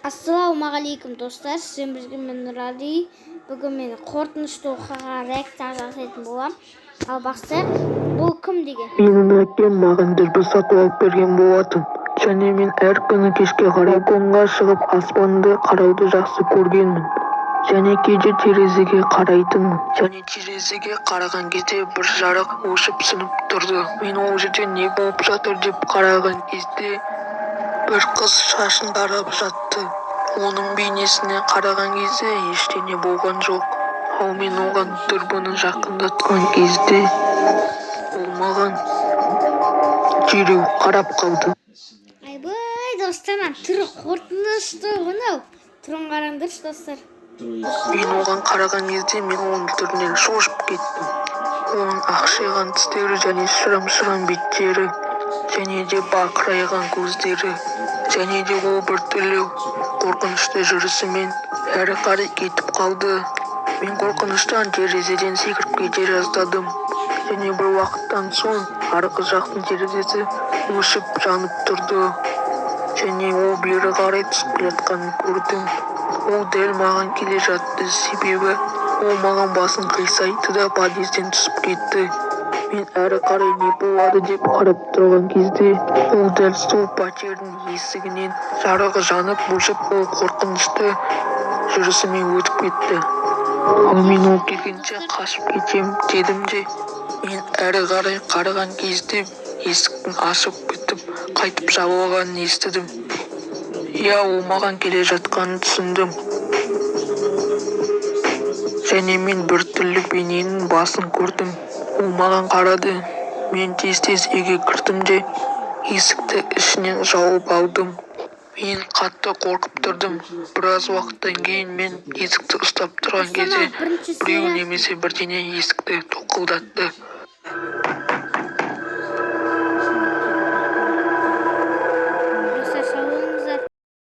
Ассалаумағалейкум, достар! Сіздермен бірге мен, Нұрали. Бүгін мен қорқынышты оқиғаға реакция жасайтын боламын. Ал бастайық. Бұл кім деген? Менің әкем маған дүрбі сатып алып берген болатын және мен әр күні кешке қарай балконға шығып, аспанды қарауды жақсы көргенмін және кейде терезеге қарайтынмын. Және терезеге қараған кезде бір жарық өшіп, сөніп тұрды. Мен ол жерде не болып жатыр деп қараған кезде, бір қыз шашын тарап жатты. Оның бейнесіне қараған кезде ештеңе болған жоқ. Ал мен оған дүрбіні жақындатқан кезде, ол маған дереу қарап қалды. Айбай, достар, мына түрі қорқынышты ғой мынау. Түрін қараңдаршы, достар. Мен оған қараған кезде, мен оның түрінен шошып кеттім. Оның ақшиған тістері және шырым-шырым беттері және де бақырайған көздері және де ол біртүрлі қорқынышты жүрісімен әрі қарай кетіп қалды. Мен қорқыныштан терезеден секіріп кете жаздадым. Және бір уақыттан соң арғы жақтың терезесі өшіп, жанып тұрды және ол бері қарай түсіп келе жатқанын көрдім. Ол дәл маған келе жатты, себебі ол маған басын қисайтты да, подъезден түсіп кетті. Мен әрі қарай не болады деп қарап тұрған кезде, ол дәл сол пәтердің есігінен жарығы жанып, өшіп, ол қорқынышты жүрісімен өтіп кетті. Ал мен ол келгенше қашып кетем дедім де, мен әрі қарай қараған кезде, есіктің ашып бітіп, қайтып жабылғанын естідім. Иә, ол маған келе жатқанын түсіндім және мен біртүрлі бейненің басын көрдім. Ол маған қарады. Мен тез-тез үйге кірдім де, есікті ішінен жауып алдым. Мен қатты қорқып тұрдым. Біраз уақыттан кейін мен есікті ұстап тұрған кезде, Бірінші біреу серия. немесе бірдеңе есікті тоқылдатты.